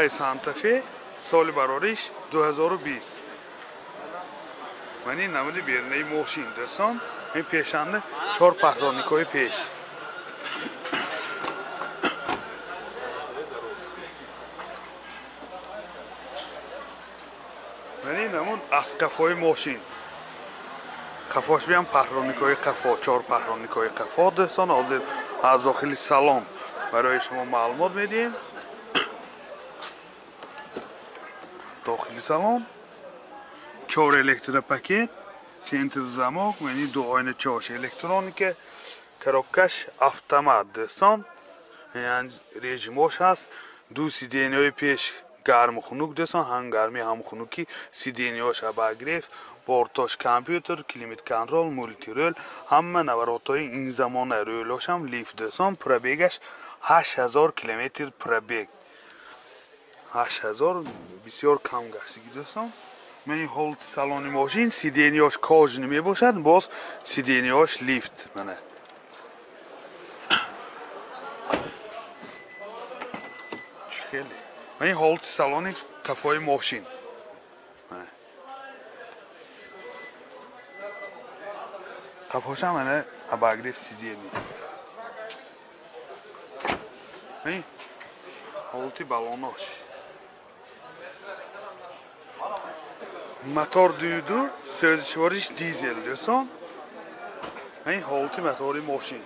Hyundai Santa Fe соли барориш 2020. Ман ин намуди берунаи мошин дӯстон, ин пешанда чор паҳроникҳои пеш. Ман ин намуд аз қафои мошин. Қафош биям паҳроникҳои қафо, чор паҳроникҳои қафо дӯстон. Ҳозир аз дохили салон барои шумо маълумот медиҳем. Дохили салон чор электропакет, центр замок, яъне ду оина чош электроника, коробкаш автомат дӯстон. Яъне режимош ҳаст, ду сиденьяҳои пеш гарму хунук дӯстон, ҳам гармӣ ҳам хунукӣ, сиденьяҳош обогрев, бортош компютер, климат контрол, мултирол, ҳама наворотҳои ин замона, рӯлошам лифт дӯстон. Пробегаш 8000 километр пробег. 8000 бисёр кам гаштагӣ дӯстон. Ман ин ҳолати салони мошин, сиденьяш кожаный мебошад, боз сиденьяш лифт. Мана хеле. Ман ин ҳолати салони қафои мошин. Мана қафошам мана обогрев сиденья. Ман ин ҳолати балонош. Мотор 2.2, сӯзишвориш дизел дӯстон. Ин ҳолати мотори мошин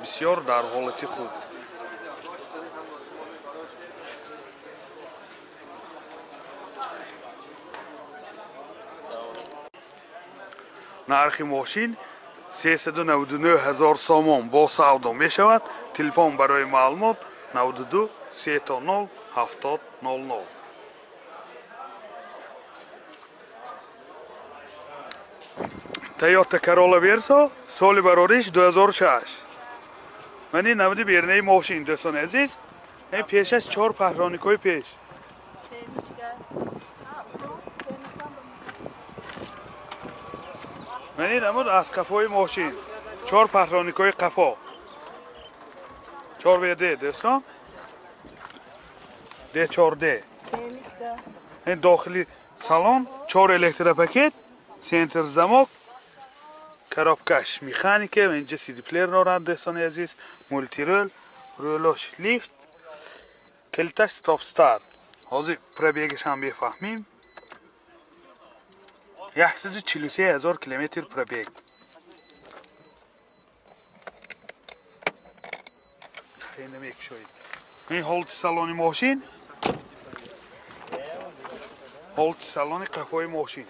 бисёр дар ҳолати хуб. Нархи мошин 399 ҳазор сомон бо савдо мешавад. Телефон барои маълумот 92 300 70 00. Toyota Corolla Verso соли барориш 2006. Ман ин намуди берунаи мошин дӯстони азиз. Ин пешаш чор паҳроникҳои пеш. Ман ин намуд аз қафои мошин. Чор паҳроникҳои қафо. 4 ВД дӯстон. D4D. Ин дохили салон чор электропакет, центр замок, коробкаш механика, инҷа CD плеер дорад дӯстони азиз, мултирол, рӯлош лифт, калиташ стоп старт. Ҳозир пробегаш ҳам бефаҳмем. 143 ҳазор километр пробег. Хеле мекушоед. Ин ҳолати салони мошин, ҳолати салони қафои мошин.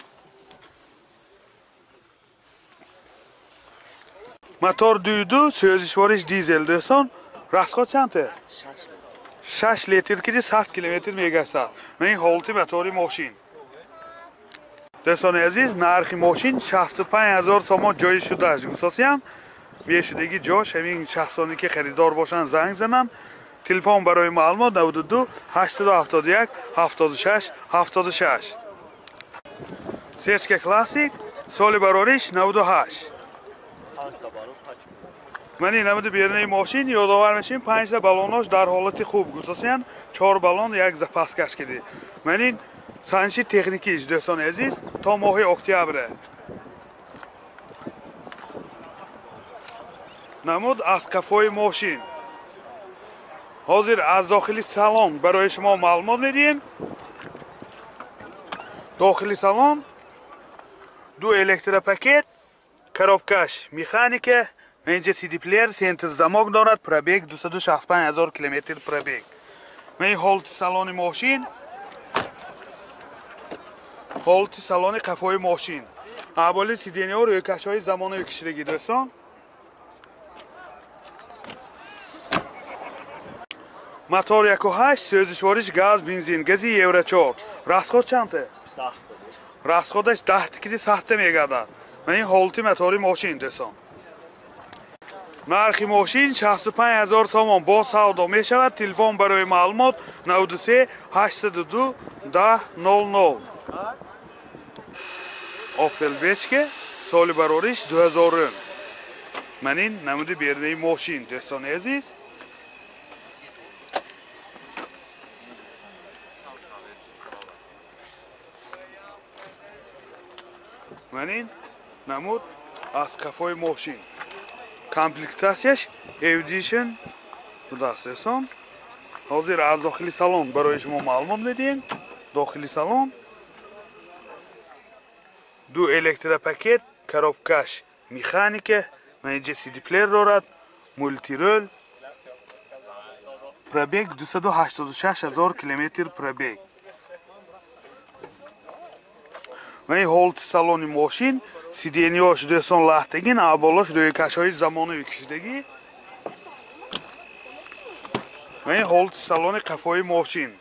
Мотор 2.2, сӯзишвориш дизел дӯстон. Расход чанд? 6 литр ки 100 километр мегаштад. Ман ин ҳолати мотори мошин. Дӯстони азиз, нархи мошин 65 ҳазор сомон ҷои шудааш гуфтасиям. Мешудагӣ ҷош ҳамин шахсоне ки харидор бошанд занг зананд. Телефон барои маълумот 92 871 76 76. Сечка Классик соли барориш 98. Ман ин намуди берунаи мошин ёдовар мешавем, 5 балонош дар ҳолати хуб гуфтасиян, 4 балон як запаскаш киди. Ман ин санҷиши техникиш дӯстони азиз то моҳи октябр. Намуд аз қафои мошин. Ҳозир аз дохили салон барои шумо маълумот медиҳем. Дохили салон ду электропакет, коробкаш механика, инҷа CD плеер, центр замок дорад, пробег 265 ҳазор километр пробег. Ман ин ҳолати салони мошин, ҳолати салони қафои мошин. Аболи сиденьяҳо рӯйкашҳои замонави кишидагӣ дӯстон. Мотор 1.8, сӯзишвориш газ, бензин, гази Евро 4. Расход чанд? Расходаш 10 киди сахта мегардад. Ман ин ҳолати мотори мошин дӯстон. Нархи мошин 65 ҳазор сомон бо савдо мешавад. Телефон барои маълумот 93 802 10 00. Opel Vectra соли барориш 2000. Ман ин намуди берунаи мошин дӯстони азиз. Ман ин намуд аз қафои мошин. Комплектатсияш Edition будааст, дӯстон. Ҳозир аз дохили салон барои шумо маълумот медиҳем. Дохили салон ду электропакет, коробкаш механика, манҷа CD плеер дорад, мультирул. Пробег 286 ҳазор километр пробег. Ман ҳолати салони мошин, сиденьяш, дӯстон, лахтагин, аболош рӯйкашҳои замонавӣ кашидагӣ. Ман ҳолати салони қафои мошин.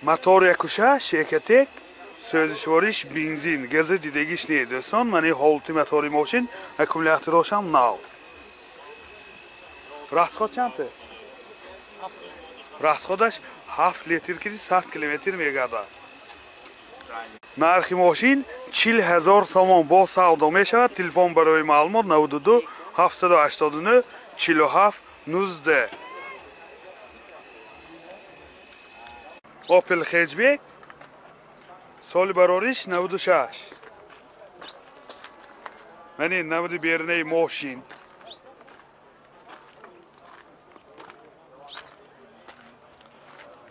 Мотор 1.6 Ecotec, сӯзишвориш бензин, газа дидагиш не, дӯстон. Ман ҳолати мотори мошин, аккумуляторошам нав. Расход чанд? Расходаш 7 литр ки 100 километр мегардад. Нархи мошин 40 ҳазор сомон бо савдо мешавад. Телефон барои маълумот 92 789 47 19. Opel Hatchback соли барориш 96. Ман ин намуди берунаи мошин.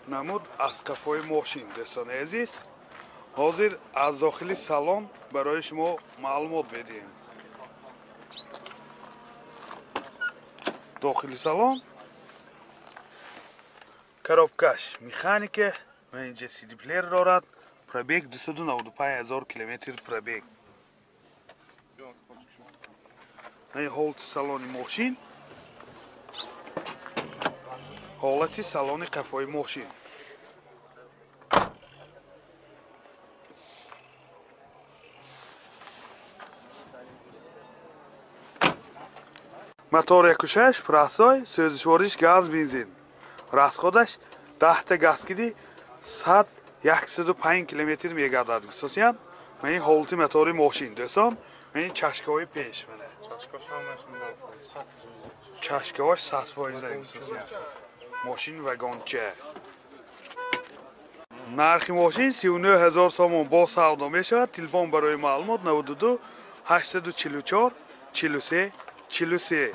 Намуд аз қафои мошин, дӯстони азиз. Ҳозир аз дохили салон барои шумо маълумот медиҳем. Дохили салон коробкаш механика, инҷа CD плеер дорад. Пробег 295 ҳазор километр пробег. Ҳолати салони мошин, ҳолати салони қафои мошин. Мотор 1.6 простой, сӯзишвориш газ бензин. Расходаш 10 та газ киди 100 105 километр мегардад. Хусусиян ман ин ҳолати мотори мошин, дӯстон. Ман ин чашкаҳои пеш, мана. Чашкаҳош 100%, хусусиян. Мошин вагонча. Нархи мошин 39 ҳазор сомон бо савдо мешавад. Телефон барои маълумот 92 844 43 43.